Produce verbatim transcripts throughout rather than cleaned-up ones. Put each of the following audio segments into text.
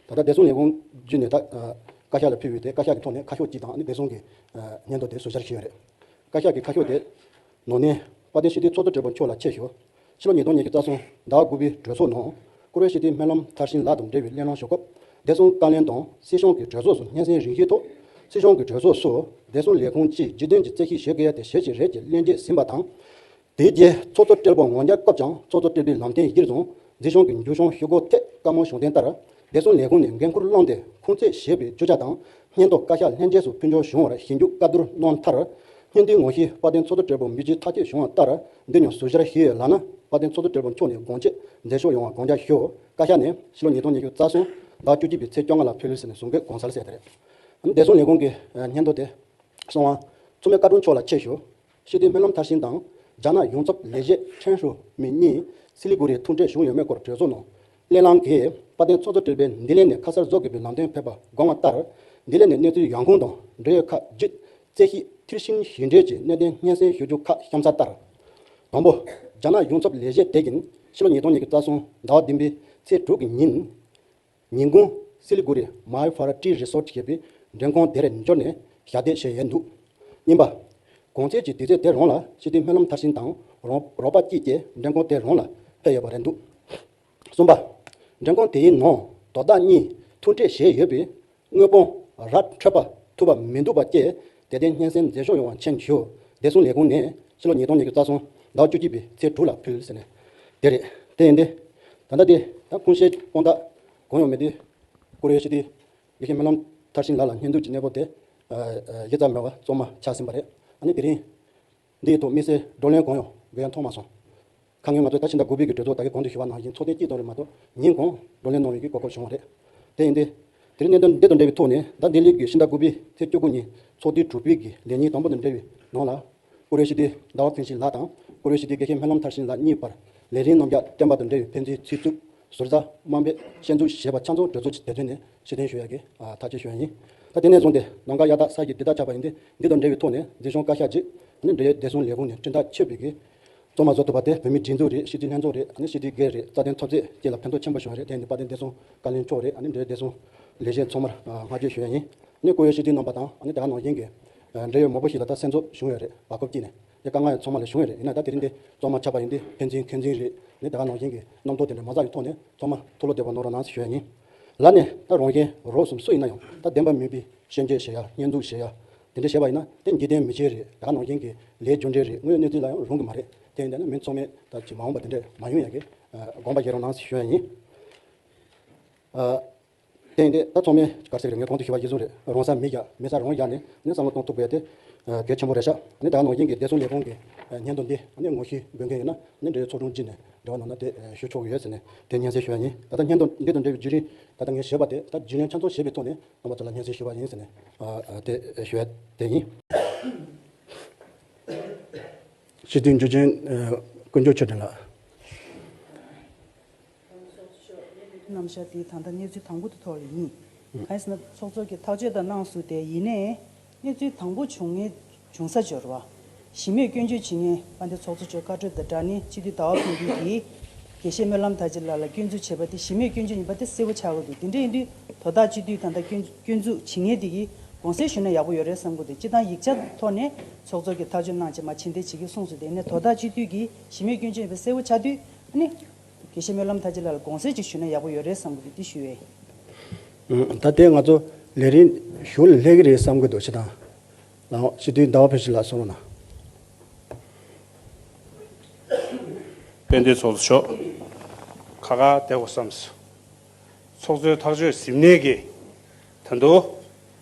ད་ལྟ་བདེ་སྲུང་ལས་ཁུངས་བརྒྱུད་ནས་ད་ཨ་བཀའ་ཤག་ལ་ཕུལ་བའི་དེ་བཀའ་ཤག་གི་ཐོག་ནས་ཁ་ཤོག་གཅིག་དང་ཨ་ནི་བདེ་སྲུང་གི་ཨ་སྙན་ཐོ་དེ་ཟུར་བཞག་བྱས་ཡོད་རེད། བཀའ་ཤག་གི་ཁ་ཤོག་དེ། ནང་ནས་དཔལ་ལྡན་སྤྱི་འཐུས་ཚོགས་གཙོ་སྦྲེལ་པོ་མཆོག་ལ་ཆེད་ཞུ། ཕྱི་ལོ་ཉིས་སྟོང་ཉི་ཤུ་རྩ་གསུམ་ཟླ་བ་དགུ་པའི་གྲོས་ཚོགས་ནང་། བཀུར་འོས་སྤྱི་འཐུས་སྨོན་ལམ་མཐར་ཕྱིན་ལགས་དང་འབྲེལ་བའི་གླེང་སློང་ཞུ་སྐབས། བདེ་སྲུང་བཀའ་བློན་དང་སྲིད་གཞུང་གི་གྲོས་ཚོགས་སུ་སྙན་སེང་རིང་ཤོས་ཐོག་སྲིད་གཞུང་གི་གྲོས་ཚོགས་སུ་བདེ་སྲུང་ལས་ཁུངས་ཀྱིས་རྒྱུན་ལྡན་གྱི་རྩད་ཞིབ་བྱེད་དགོས་ཡ་དེ་ཞེ་ཅིག་རེད་ཅེས་གླེང་བརྗོད་ཟིན་པ་དང་། དེའི་རྗེས་ཚོགས་གཙོ་སྦྲེལ་པོ་ངོ་བརྒྱ་སྐབས་ཀྱང་ཚོགས་གཙོ་སྦྲེལ་པོའི་ལམ་སྟོན་གཞིར་བཟུང་། མཛད་གཞུང་གི་མཇུག་སྐྱོང་ཞུ་སྒོ་ཐད་བཀའ་མོལ་གཞུང་དོན་ལྟར། བདེ་སྲུང་ལས་ཁུངས་ནས་འགན་འཁུར་བླངས་ཏེ་ཁུངས་བཙན་བྱས་པའི་བརྗོད་བྱ་དང་། སྙན་ཐོ་བཀའ་ཤག་ལྷན་རྒྱས་སུ་ཕུལ་འབྱོར་བྱུང་བར་ཞིབ་འཇུག་བཀའ་བསྡུར་གནང་མཐར། སྙན་ཐོའི་ངོ་བཤུས་དཔལ་ལྡན་ཚོགས་གཙོ་སྦྲེལ་པོ་མི་རྗེས་ཐག་གཅོད་བྱུང་བ་ལྟར། འདི་ཉིད་ཟུར་བཞག་ཞུས་ཡོད་ལགས་ན། དཔལ་ལྡན་ཚོགས་གཙོ་སྦྲེལ་པོ་མཆོག་ནས་དགོངས་དཔྱད་མཛད་ཤོག་ཡོང་བ་དགོངས་འཇགས་ཞུ། བཀའ་ཤག་ནས་ཕྱི་ལོ་ཉིས་སྟོང་ཉི་ཤུ་རྩ་གསུམ་ཟླ་བ་བཅུ་གཅིག་པའི་ཚེས་བཅོ་ལྔ་ལ་ཕུལ་ཟེར་ནས་གསུང་གི་གོང་གསལ་གསལ་དེ་རེད། བདེ་སྲུང་ལས་ཁུངས་ཀྱི་སྙན་ཐོ་དེ། གསང་བ། མཚོ་སྨན་བཀའ་དྲུང་མཆོག་ལ་ཆེད་ཞུ། སྤྱི་འཐུས་སྨོན་ལམ་མཐར་ཕྱིན་དང་། རྒྱ་ནག་ཡོངས་ཚོགས་ལས་བྱེད་ཁྲེན་ཧྲུའུ་མིང་གཉིས་སི་ལི་གུ་རིར་ཐུག་འཕྲད་བྱུང་ཡོད་མེད་སྐོར་གྲོས་ཚོགས་ནང་གླེང་སློང་གིས། དཔལ་ལྡན་ཚོགས་གཙོ་སྦྲེལ་པོས་ལྡི་ལི་ནས་ཁ་གསལ་བཟོ་དགོས་པའི་ལམ་སྟོན་ཕེབས་པ་དགོངས་པ་ལྟར། ལྡི་ལི་ནས་གནས་ཚུལ་ཡོང་ཁུངས་དང་འབྲེལ་ཡོད་ཁག་བརྒྱུད། རྩད་ཞིབ་མཐིལ་ཕྱིན་ཞིབ་འགྲེལ་གྱིས་གནད་དོན་སྙན་སེང་ཞུ་རྒྱུ་ཁག་གཤམ་གསལ་ལྟར། དང་པོ། རྒྱ་ནག་ཡོངས་ཚོགས་ལས་བྱེད་དེ་གིས་ཕྱི་ལོ་ཉིས་སྟོང་ཉི་ཤུ་རྩ་གསུམ་ཟླ་བ་བདུན་པའི་ཚེས་དྲུག་གི་ཉིན། ཉིན་གུང་སི་ལི་གུ་རི་མའི་ཧྥ་ར་ཊི་རི་སོར་ཊི་ཞེས་པའི་མགྲོན་ཁང་དེར་འབྱོར་ནས་ཞལ་འདེབས་བྱས་ཡོད་འདུག་གཉིས་པ། གོང་ཚེས་ཀྱི་དུས་ཚོད་དེ་རང་ལ་སྤྱི་འཐུས་སྨོན་ལམ་མཐར་ཕྱིན་དང་རོགས་རོགས་པ་གཅིག་བཅས་མགྲོན་ཁང་དེ་རང་ལ་ཕེབས་ཡོད་པ་རེད་འདུག་གསུམ་པ། མགྲོན་ཁང་དེའི་ནང་དོ་བདག་གཉིས་ཐུག་འཕྲད་བྱས་ཡོད་པའི་དངོས་པོ་ར་འཕྲོད་པ་ཐུབ་པ་མི་འདུག་པ་བཅས་དེ་ལྟའི་སྙན་སེང་མཛད་ཤོག་ཡོང་བ་མཁྱེན་ཞུ། བདེ་སྲུང་ལས་ཁུངས་ནས་ཕྱི་ལོ་ཉིས་སྟོང་ཉི་ཤུ་རྩ་གསུམ་ཟླ་བ་བཅུ་གཅིག་པའི་ཚེས་དྲུག་ལ་ཕུལ་ཟེར་ནས་དེ་རེད། དེ་ཡིན་ཏེ། ད་ལྟ་དེ་ད་ཁུངས་བཤད་དཔང་རྟགས་གང་ཡང་མེད་དུས། བཀུར་འོས་སྤྱི་འཐུས་དགེ་བཤེས་སྨོན་ལམ་མཐར་ཕྱིན་ལགས་ལ་སྙན་ཐོ་གྱི་གནས་བབ་དེ་ཨ་ཨ་གཞི་རྩ་མེད་པ་གཙང་མ་ཆགས་ཟིན་པ་རེད། ཨ་ནི་དེ་རིང་འདིའི་ཐོག་དམིགས་བསལ་བགྲོ་གླེང་གང་ཡང་འབུལ་ཡ་མཐོང་མ་སོང་། ཁ་སྔོན་ང་ཚོས་ད་ཕྱི་ཟླ་དགུ་པའི་གི་གྲོས་ཚོགས་ད་གའི་གོང་དུ་ཞུས་པ་ནང་བཞིན་ཚོགས་ཐེངས་གཅིག་ཙམ་རེད་མ་གཏོགས་ཉིན་གང་བགྲོ་གླེང་གནང་བའི་གི་གོ་སྐབས་བྱུང་བ་རེད། དེ་ཡིན་ཏེ། དེ་རིང་གནད་དོན་འདི་དང་འབྲེལ་བའི་ཐོག་ནས་ད་ལྡི་ལི་གི་ཕྱི་ཟླ་དགུ་པའི་ཚེས་བཅུ་དགུ་ཉིན་ཚོགས་འདུའི་དྲུག་པའི་གི་ལས་ཉིན་དང་པོ་དང་འབྲེལ་བའི་ནང་ལ། བཀུར་འོས་སྤྱི་འཐུས་ཟླ་བ་ཕུན་ཚོགས་ལགས་དང་བཀུར་འོས་སྤྱི་འཐུས་དགེ་བཤེས་སྨོན་ལམ་མཐར་ཕྱིན་ལགས་གཉིས་བར་ལས་རིམ་རྣམ་གཞག་བསྟན་པ་དང་འབྲེལ་བའི་ཕན་ཚུན་ཚིག་རྩུབ་ཟུར་ཟ་དམའ་འབེབས་ཞེན་འཛུགས་བྱས་པ་ཆ་ཚང་གྲོས་ཚོགས་ཀྱི་དེ་དོན་ནས་ཕྱིར་འཐེན་ཞུ་ཡག་གི་ཨ་ཐག་གཅོད་ཞུ་ཡ་ཡིན། ད་དེ་ནས་བཟུང་སྟེ་ནམ་མཁའ་གཡའ་དག་ས་ཀྱི་འདི་དག་ཆགས་པ་ཡིན་ཏེ། འདི་དང་འབྲེལ་བའི་ཐོག་ནས་མཛད་གཞུང་བཀའ་ཤག་ཅིག་ཨ་ནི་འབྲེལ་ཡོད་བདེ་སྲུང་ལས་ཁུངས་ནས་སྤྲིན་ཐག་ཆོད་པའི་གི་གཙང་མ་བཟོ་ཐུབ་པ་དེ་བོད་མིའི་སྒྲིག་འཛུགས་རེད། སྤྱི་འཐུས་ལྷན་ཚོགས་རེད། ཨ་ནི་སྤྱི་འཐུས་སྒེར་རེད། རྩ་དོན་འཐབ་རྩོད་བཅས་ལ་ཕན་ཐོགས་ཆེན་པོ་བྱུང་བ་རེད། དེ་ཡིན་དུས་དཔལ་ལྡན་བདེ་སྲུང་བཀའ་བློན་མཆོག་རེད། ཨ་ནི་འབྲེལ་ཡོད་བདེ་སྲུང་ལས་བྱེད་ཚང་མར་ཨ་བསྔགས་བརྗོད་ཞུ་ཡ་ཡིན། ཨ་ནི་བཀུར་འོས་སྤྱི་འཐུས་རྣམ་པ་དང་ཨ་ནི་དེ་ག་ནང་བཞིན་གྱི་ཨ་འབྲེལ་ཡོད་མང་པོ་ཞིག་ལ་ད་སེམས་འཚབ་བྱུང་ཡོད་རེད། བར་སྐབས་གཅིག་ནས་དེ་དཀའ་ངལ་ཡང་ཚང་མ་ལ་བྱུང་ཡོད་རེད། ཡིན་ན་ད་དེ་རིང་འདི་གཙང་མ་ཆགས་པ་ཡིན་དུས་ཕན་ཚུན་མཁྱེན་འཛིན་རེད། ཨ་ནི་དེ་ག་ནང་བཞིན་གྱི་རྣམ་རྟོག་དེ་འདྲ་མ་ཟ་བའི་ཐོག་ནས་ཚང་མ་ཐུགས་བློ་བདེ་པོ་གནང་རོགས་གནང་ཞུ་ཡ་ཡིན། ལར་ནས་ད་རང་གཞན་རོགས་གསུམ་སུ་ཡིན་ན་ཡང་ད་བདེན་པ་མིན་པའི་ཞིབ་འཇུག་བྱེད་ཡ། བསྙོན་འཛུགས་བྱེད་ཡ། དེ་འདྲ་བྱས་པ་ཡིན་ན་དེ་འཇིག་རྟེན་མི་ཆེན་རེད། དེ་ག་ནང་བཞིན་གྱི་ལས་རྒྱུ་འབྲས་རེད། དངོས་ཡོད་གནས་ཚུལ་ལ་ཡང་རུང་གི་མ་རེད། དེ་ཡིན་ན་མི་ཚང་མས་ད་ཅིག་མ་འོངས་པ་དེ་འདྲ་མ་ཡོང་ཡ་གི་ཨ་དགོངས་པ་བཞེས་རོགས་གནང་ཞེས་ཞུ་ཡ་ཡིན། ཨ་དེ་ཡིན་དུས་ད་ཚང་མས་ག་རེ་ཟེར་གི་རེད། ངས་གོང་དུ་ཞུས་པ་ཡིན་ཙང་རེད། རང་ས་མི་བཞག་མི་ས་རང་བཞག་ནས་ནི་བསམ་བློ་གཏོང་ཐུབ་དགོས་ཡ་དེ་ཨ་གལ་ཆེན་པོ་རེད་ཤག་ནི་དེ་ག་ནང་བཞིན་གྱི་བདེ་སྲུང་ལས་ཁུངས་ཀྱི་ཨ་སྙན་ཐོ་འདི་ནི་ངོ་ཤེས་འབུལ་མཁན་ཡིན་ན་ནི་འབྲེལ་ཡོད་ཚོགས་དྲུང་བརྒྱུད་ནས་འབྲེལ་བ་གནང་ན་དེ་ཞུ་ཆོག་གི་ཡོད་ཟེར་ནས་དེ་སྙན་སེང་ཞུ་བ་ཡིན། ད་ལྟ་སྙན་ཐོ་འདི་དང་འབྲེལ་བའི་བརྒྱུད་རིམ་ད་ལྟ་ངས་ཞུས་པ་དེ་ད་རྒྱུས་ལོན་ཆ་ཚང་བྱས་པའི་ཐོག་ནས་རྣམ་པ་ཚོ་ལ་སྙན་སེང་ཞུ་བ་ཡིན་ཟེར་ནས་ཨ་ཨ་དེ་ཞུ་བ་དེ་ཡིན། སྤྱི་འཐུས་འཇུ་ཆེན་ཀུན་སྐྱོབ་ཆོས་སྒྲོན་ལགས། རྣམ་གཞག་འདི་ད་ལྟ་གནས་ཚུལ་དང་པོ་དེ་ཐོག་ཡིན། གང་ཡིན་ཟེར་ན་ཚོགས་གཙོ་གིས་ཐག་གཅོད་དང་གནང་ཟུར་དེ་ཡིན་ནའི། གནས་ཚུལ་དང་པོ་བྱུང་ངེས་བྱུང་ས་འབྱོར་བ། གཞི་མེད་སྐྱོན་བརྗོད་བྱེད་མཁན་དཔལ་ལྡན་ཚོགས་གཙོ་མཆོག་བཀའ་འཁྲོལ་དང་སྦྲགས་ནས་སྤྱི་འཐུས་ཟླ་བ་ཕུན་སྐྱིད་ཀྱིས་དགེ་བཤེས་སྨོན་ལམ་དར་རྒྱས་ལགས་ལ་སྐྱོན་འཛུགས་བྱས་པ་དེ་གཞི་མེད་སྐྱོན་བརྗོད་ཡིན་པ་དེ་གསལ་པོ་ཆགས་ཀྱི་འདུག་དེ་འདྲ་ཡིན་དུས་དོ་བདག་སྤྱི་འཐུས་ད་ལྟ་སྐྱོན་སྐྱོན་འཛུགས་བྱེད་མཁན་དེ་གིས་དགོངས་སེལ་ཞུས་ན་ཡག་པོ་ཡོད་རེད་བསམ་གྱི་འདུག་སྤྱིར་བཏང་ཡིག་ཆ་ཐོག་ནས་ཚོགས་གཙོ་གིས་ཐག་གཅོད་གནང་རྗེས་མ་ཕྱིར་འཐེན་བྱེད་ཀྱི་གསུངས་སོང་། དེ་ནས་དོ་བདག་སྤྱི་འཐུས་ཀྱིས་གཞི་མེད་སྐྱོན་བརྗོད་ཡིན་པ་གསལ་པོ་ཆགས་དུས་ཨ་ནི། དགེ་བཤེས་སྨོན་ལམ་དར་རྒྱས་ལགས་ལ་དགོངས་སེལ་ཅིག་ཞུས་ན་ཡག་པོ་ཡོད་རེད་བསམ་གྱི་འདུག་དེ་ཞུ་ཡས་ཡིན། ད་ལྟའི་ང་ཚོ་ལས་རིམ་ཞུ་ལ་སླེབས་ཀྱི་རེད་བསམ་གྱི་འདུག་སྤྱིར་བཏང་ལ་སྤྱི་འཐུས་ཟླ་བ་ཕུན་སྐྱིད་ལགས་གསུང་རོགས་གནང་། དཔལ་ལྡན་ཚོགས་གཙོ་མཆོག་ཁ་ཁ་བསྡད་དགོས་བསམ་སོང་། ཚོགས་གཙོའི་ཐག་གཅོད་ཟིན་ནས་ཀྱི་ད་དུང་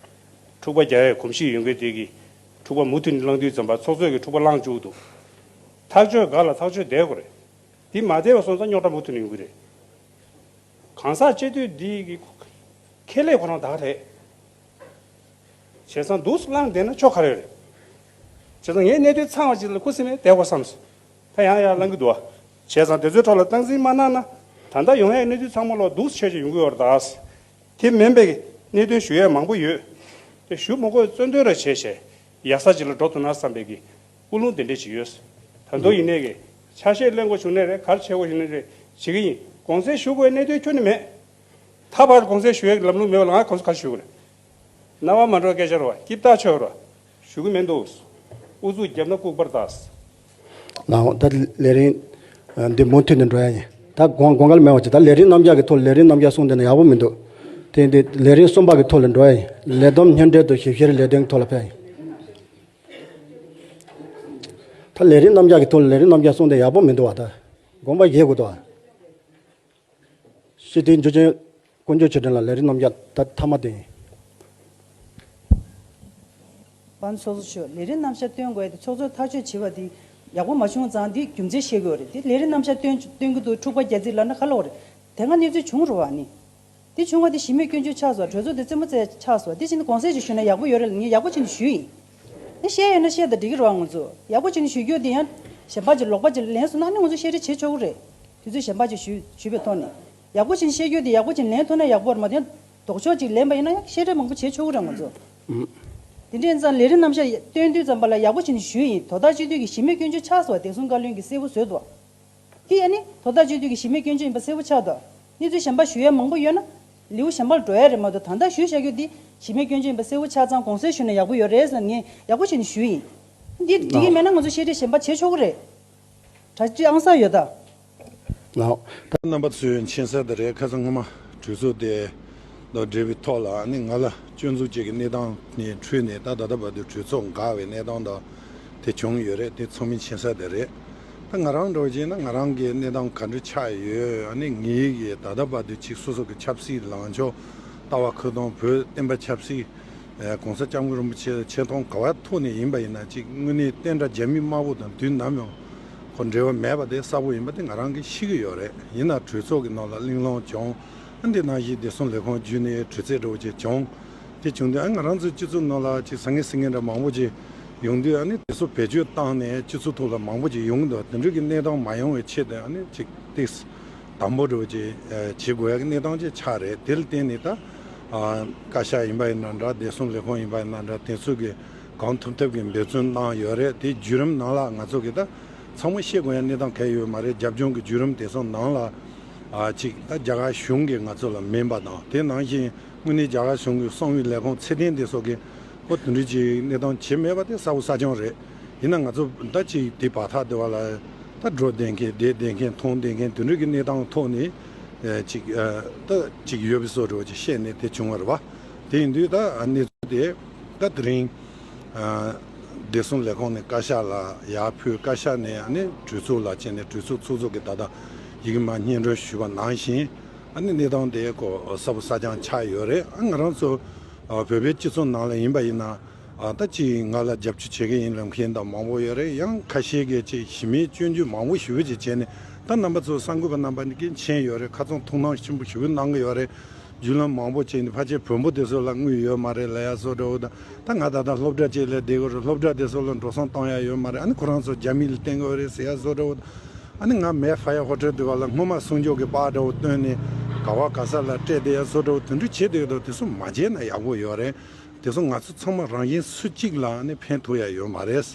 འཁྲུག་པ་རྒྱག་ཡའི་གོམས་གཤིས་ཡོང་གི་དེ་གི་འཁྲུག་པ་མུ་མཐུད་ནས་བསླང་དུས་ཙམ་པ་ཚོགས་གཙོས་ཀྱི་འཁྲུག་པ་བསླང་བཅུག་འདུག་ཐག་གཅོད་ག་ལ་ཐག་གཅོད་བསྡད་དགོས་རེད། དེ་མ་བསྡད་པ་སོང་ཙང་རྙོག་དྲ་མུ་མཐུད་ནས་ཡོང་གི་རེད། གང་ཟག་སྤྱི་འཐུས་འདི་གི་ཁེ་ལས་ཁོ་རང་ད་ག་རེད། བྱས་ཙང་འདུག་སེ་བསླངས་བསྡད་ན་ཆོ་ག་རེ་རེད། བྱས་ཙང་ངས་གནད་དོན་ཚང་བ་ཅིག་ལ་ཁུ་སིམ་མེར་བསྡད་དགོས་བསམས་སོང་། ད་ཡང་ཡང་བསླང་གི་འདུག་བ། བྱས་ཙང་དེ་ཚོའི་ཐོག་ལ་སྟངས་འཛིན་མ་གནང་ན། ད་ལྟ་ཡོང་ཡའི་གནས་ཚུལ་ཚང་མ་ལོག་འདུག་སེ་ཆོས་ཅིག་ཡོང་གི་ཡོད་རེད་ད། དེ་མིན་པའི་གནད་དོན་ཞུ་ཡས་མང་པོ་ཡོད། དེ་ཞུ་མ་དགོས་བཙོན་འདོན་ར་བྱས་བྱས་ཡག་ས་ཅིག་ལ་འགྲོ་ཐུབ་ན་བསམ་པའི་གི་ཀུན་སློང་དེ་འདྲས་ཅིག་ཡོད། ད་དུང་ཡིན་ནའི་གི་ཆ་ཤས་ལེན་དགོས་བྱུང་ནའི་རེད། ག་རེ་བྱེད་དགོས་བྱུང་ནའི་རེད། བྱེད་ཀྱི་ཡིན། དགོངས་སེལ་ཞུ་དགོས་གནད་དོན་ཁྱོན་ནས་མེད། ད་བར་གོང་གསལ་ཞུ་ཡས་ཀྱི་ལམ་ལུགས་མེད་པ་ལ་ང་གོང་གསལ་ག་རེ་ཞུ་དགོས་རེད། རྣ་བ་མ་འགྲོ་བའི་སྐད་ཆ་རེད་བ། སྐྱིད་ཐག་ཆོད་རེད་བ། ཞུ་གི་མི་འདུག། ཨུ་ཚུགས་བརྒྱབ་ན་ལྐུགས་པར་གདའ། ལགས་འོང་། ད་ལས་རིམ་འདི་མུ་མཐུད་ནས་འགྲོ་ཡ་ཡིན། ད་དགོངས་དགོངས་འགལ་མེད་པ་ཅིག། ད་ལས་རིམ་རྣམ་གཞག་གི་ཐོག་ལས་རིམ་རྣམ་གཞག་གསུངས་བསྡད་ན་ཡག་པོ་མི་འདུག། དེ་འདི་ལས་རིམ་གསུམ་པ་གི་ཐོག་ལ་འགྲོ་ཡ་ཡིན། ལས་བསྡོམས་མཉམ་འབྲེལ་དང་ཞིབ་བཤེར་ལས་དོན་གྱི་ཐོག་ལ་ཕེབས་ཡིན། ད་ལས་རིམ་རྣམ་གཞག་གི་ཐོག་ལ་ལས་རིམ་རྣམ་གཞག་གསུངས་བསྡད་ཡག་པོ་མི་འདུག་བ། ད་དགོངས་པ་བཞེས་དགོས་འདུག་བ། སྤྱི་འཐུས་འཇུ་ཆེན་དཀོན་མཆོག་ཆོས་སྒྲོན་ལགས། ལས་རིམ་རྣམ་གཞག་ད་མཐའ་མ་དེ་ཡིན། པ་ཚོགས་གཙོ་མཆོག། ལས་རིམ་རྣམ་གཞག་སྟོན་དགོས་ཡ་དེ་ཚོགས་གཙོས་ཐག་གཅོད་བྱས་པ་དེ་ཡག་པོ་མ་བྱུང་ཙང་། དེ་རྒྱུ་མཚན་བཤད་དགོས་རེད། དེ་ལས་རིམ་རྣམ་གཞག་སྟོན་སྟོན་གྱི་འདུག། འཁྲུག་པ་རྒྱག་རྩིས་ལབ་ན་ག་ལབ་རེད། དེ་སྔ་གནས་ཚུལ་བྱུང་རེད་བ་ནི། དེ་བྱུང་བ་དེ་གཞི་མེད་སྐྱོན་བརྗོད་ཆགས་སོང་། གྲོས་ཚོགས་དེ་རྩེད་མོ་རྩེ་ཆགས་སོང་། དེ་བཞིན་དུ་གོང་གསལ་ཅིག་ཞུས་ན་ཡག་པོ་ཡོད་རེད་ལ། ངས་ཡག་པོ་བྱས་ནས་ཞུས་ཡིན། ཨ་ནི་བཤད་ཡོད་ན་བཤད་དང་འགྲིག་གི་རེད་བ། ང་ཚོ་ཡག་པོ་བྱས་ནས་ཞུ་རྒྱུ་དེ་ཡང་གཞན་པ་ཅིག་ལོག་པ་ཅིག་ལེན་སོང་ན་ཨ་ནི་ང་ཚོ་བཤད་རེས་བྱེད་ཆོག་གི་རེད། དུས་ཚོད་གཞན་པ་ཅིག་ཞུས་ཞུས་པའི་ཐོག་ནས་ཡག་པོ་བྱས་ནས་བཤད་རྒྱུ་དེ་ཡག་པོ་བྱས་ནས་ལེན་ཐུབ་ན་ཡག་པོ་རེད་མ་གཏོགས། ལྡོག་ཕྱོགས་ཅིག་ལེན་པ་ཡིན་ན་ཡང་བཤད་རེས་མང་པོ་བྱེད་ཆོག་གི་རེད་ང་ཚོ། དེ་འདྲ་ཡིན་ཙང་ལས་རིམ་རྣམ་གཞག་སྟོན་དུས་ཙམ་པ་ལ་ཡག་པོ་བྱས་ནས་ཞུས་ཡིན། དོ་བདག་སྤྱི་འཐུས་ཀྱི་གཞི་མེད་སྐྱོན་བརྗོད་ཆགས་སོང་། བདེ་སྲུང་བཀའ་བློན་གྱིས་གསལ་པོ་བཟོས་འདུག། དེ་ཡང་ནི་དོ་བདག་སྤྱི་འཐུས་ཀྱི་གཞི་མེད་སྐྱོན་བརྗོད་ཡིན་པ་གསལ་པོ་ཆགས་འདུག། གནས་ཚུལ་གཞན་པ་ཞུ་ཡ་མང་པོ་ཡོད་ན་ལེའུ་གཞན་པར་འགྲོ་ཡ་རེད་མ་གཏོགས། ད་ལྟ་ཞུས་བཞག་རྒྱུ་འདི་གཞི་མེད་སྐྱོན་བརྗོད་ཡིན་པ་གསལ་པོ་ཆགས་ཙང་གོང་གསལ་ཞུས་ན་ཡག་པོ་ཡོད་རེད་ཟེར་ནས་ངས་ཡག་པོ་བྱས་ནས་ཞུས་ཡིན། འདི་འགྲིག་གི་མེད་ན་ང་ཚོ་བཤད་རེས་གཞན་པ་བྱེད་ཆོག་གི་རེད། གྲ་སྒྲིག་ཨང་གསར་ཡོད་ད། ལགས། ད་རྣམ་པ་ཚོས་མཁྱེན་གསལ་དེ་རེད། ཁ་སང་སྔོན་མ་གྲོས་ཚོགས་དེ་དང་འབྲེལ་བའི་ཐོག་ལ་ནི་ང་ལ་སྐྱོན་འཛུགས་བཅས་ཀྱི་གནས་སྟངས་ནས་འཕྲོས་ནས་ད་ད་ལྟ་བར་དུ་གྲོས་ཚོགས་འགག་པའི་གནས་སྟངས་དང་དེ་བྱུང་ཡོད་རེད། དེ་ཚང་མས་མཁྱེན་གསལ་དེ་རེད། ད་ང་རང་འདྲ་བོ་བྱས་ན་ང་རང་གི་གནས་སྟངས་ག་འདྲ་ཆགས་ཡོད། ཨ་ནི་ངའི་གི་ད་ལྟ་བར་དུ་ཅིག་སོ་སོ་གི་ཆབ་སྲིད་ལངས་ཕྱོགས། ལྟ་བ་ཁུ་སྟོང་བོད་བསྟན་པ་ཆབ་སྲིད། ཨ་༸གོང་ས་༸སྐྱབས་མགོན་རིན་པོ་ཆེ་ཆེ་མཐོང་ག་བ་ཐོག་ནས་ཡིན་པ་ཡིན་ན། ཅིག་དངོས་གནས་བསྟན་དགྲ་རྒྱ་མི་དམར་པོ་དང་དུས་ནམ་ཡང་ཁོ་འབྲེལ་བ་མེད་པ་དེ་གསལ་པོ་ཡིན་པ་དེ་ང་རང་གིས་ཤེས་ཀྱི་ཡོད་རེད། ཡིན་ན་གྲོས་ཚོགས་ཀྱི་ནང་ལ་གླེང་སློང་བྱུང་། ཨ་འདི་ནང་བཞིན་བདེ་སྲུང་ལས་ཁུངས་བརྒྱུད་ནས་དྲི་རྩད་འདྲ་བོ་ཅིག་བྱུང་། དེ་བྱུང་དུས་ཨ་ང་རང་ཚོའི་སྤྱི་ཚོགས་ནང་ལ་ཅིག་ཟང་ངེ་ཟིང་ངེ་འདྲ་མང་པོ་ཅིག་ཡོང་དུས། ཨ་ནི་དེ་ཚོ་བེད་སྤྱོད་བཏང་ནས་སྤྱི་ཚོགས་ཐོག་ལ་མང་པོ་ཅིག་ཡོང་གི་འདུག། དེ་འདྲ་གི་གནས་སྟངས་མ་ཡོང་བའི་ཆེད་དུ་ཨ་ནི་ཅིག་ཏིག་དམ་པོ་འདྲ་བོ་ཅིག་ཨ་བྱེད་དགོས་ཡ་གི་གནས་སྟངས་ཅིག་ཆགས་རེད། དེ་ལ་བརྟེན་ནས་ད་ཨ་བཀའ་ཤག་ཡིན་པ་ཡིན་ན་འདྲ། བདེ་སྲུང་ལས་ཁུངས་ཡིན་པ་ཡིན་ན་འདྲ། དེ་ཚོ་གིས་གང་ཐུབ་ཐུབ་ཀྱིས་འབད་བརྩོན་གནང་ཡོད་རེད། དེའི་བརྒྱུད་རིམ་ནང་ལ་ང་ཚོ་གིས་ད་ཚང་མ་ཤེས་དགོས་ཡ་གནས་སྟངས་གང་ཡོད་མ་རེད། རྒྱབ་ལྗོངས་ཀྱི་བརྒྱུད་རིམ་དེ་ཚོ་ནང་ལ་ཨ་ཅིག་ད་རྒྱ་གར་གཞུང་གིས་ང་ཚོ་ལ་མིན་པ་དང་། དེ་ནང་བཞིན་དངོས་གནས་རྒྱ་གར་གཞུང་གི་གསང་བའི་ལས་ཁུངས་ཚད་ལྡན་དེ་ཚོ་གིས་ཁོ་དེ་འདྲ་ཅིག་གནས་སྟངས་བྱེད་མེད་པ་དེ་གསལ་པོ་གསལ་རྐྱང་རེད། ཡིན་ན་ང་ཚོ་ད་ཅིག་དེ་བར་ཐག་དེ་བ་ལ་ད་འགྲོ་བསྡད་མཁན་བསྡད་བསྡད་མཁན་མཐོང་བསྡད་མཁན་དེ་འདྲ་གི་གནས་སྟངས་ཐོག་ནས་ཨ་ཅིག་ཨ་ད་ཅིག་ཡོད་པའི་བཟོ་འདྲ་བོ་ཅིག་བཤད་ནས་དེ་བྱུང་བ་རེད་བ། དེ་ཡིན་དུས་ད་གནས་ཚུལ་དེ་ད་དེ་རིང་ཨ་བདེ་སྲུང་ལས་ཁུངས་ནས་བཀའ་ཤག་ལ་ཡར་ཕུལ། བཀའ་ཤག་ནས་ཨ་ནི་གྲོས་ཚོགས་ལ་བྱས་ནས་གྲོས་ཚོགས་ཚོགས་གཙོ་གིས་ད་ལྟ་ཡི་གེ་མ་སྙན་སྒྲོན་ཞུས་པ་ནང་བཞིན་ཨ་ནི་གནས་སྟངས་དེ་ཁོ་གསལ་པོ་གསལ་རྐྱང་ཆགས་ཡོད་རེད། ཨ་ང་རང་ཚོ་ཨ་བོད་པའི་སྤྱི་ཚོགས་ནང་ལ་ཡིན་པ་ཡིན་ན། ཨ་ད་ཅིག་ང་ལ་རྒྱབ་སྐྱོར་བྱེད་ཀྱི་ཡིན་ལབ་མཁན་དང་མང་པོ་ཡོད་རེད། ཡང་ཁ་ཤས་ཀྱིས་ཅིག་གཞི་མེད་སྐྱོན་བརྗོད་མང་པོ་ཞེ་པོ་ཅིག་བྱས་ནས། ད་རྣམ་པ་ཚོ་གསར་འགོད་པ་རྣམ་པ་ནས་ཀྱིས་མཁྱེན་ཡོད་རེད། ཁ་རྩང་ཐུགས་སྣང་ཆེན་པོ་ཞེ་པོ་གནང་གི་ཡོད་རེད། བརྒྱུད་ལམ་མང་པོ་བྱས་ནས་ཕལ་ཆེར་བོན་པོ་དེ་ཚོ་ལ་དངུལ་ཡོད་མ་རེད་ལབ་ཡ་བཟོ་འདྲ་བོ་དང་། ད་ང་ད་ལྟ་སློབ་གྲྭ་ཅིག་ལ་བསྡད་ཡོད་རེད། སློབ་གྲྭ་དེ་ཚོ་ལ་འགྲོ་སོང་བཏང་ཡ་ཡོད་མ་རེད། ཨ་ནི་ཁོ་རང་ཚོ་རྒྱ་མི་ལ་བརྟེན་གི་ཡོད་རེད་ཟེར་ཡ་བཟོ་འདྲ་བོ་དང་། ཨ་ནི་ང་མེ་ཧྥ་ཡར་ཧོ་ཊེལ་དེ་བ་ལ་སྔོན་མ་གསུང་ཆོས་ཀྱི་པར་འདྲ་བོ་བཏོན་ནས་ག་བ་ག་ས་ལ་སྤྲད་བསྡད་ཡ་བཟོ་འདྲ་བོ་དེ་འདྲ་བྱེད་བསྡད་ཡོད་དོ། དེ་ཚོ་མ་བྱས་ན་ཡག་པོ་ཡོད་རེད། དེ་ཚོ་ང་ཚོ་ཚང་མ་རང་བཞིན་སུ་གཅིག་ལ་ནི་ཕན་ཐོགས་ཡ་ཡོད་མ་རེད།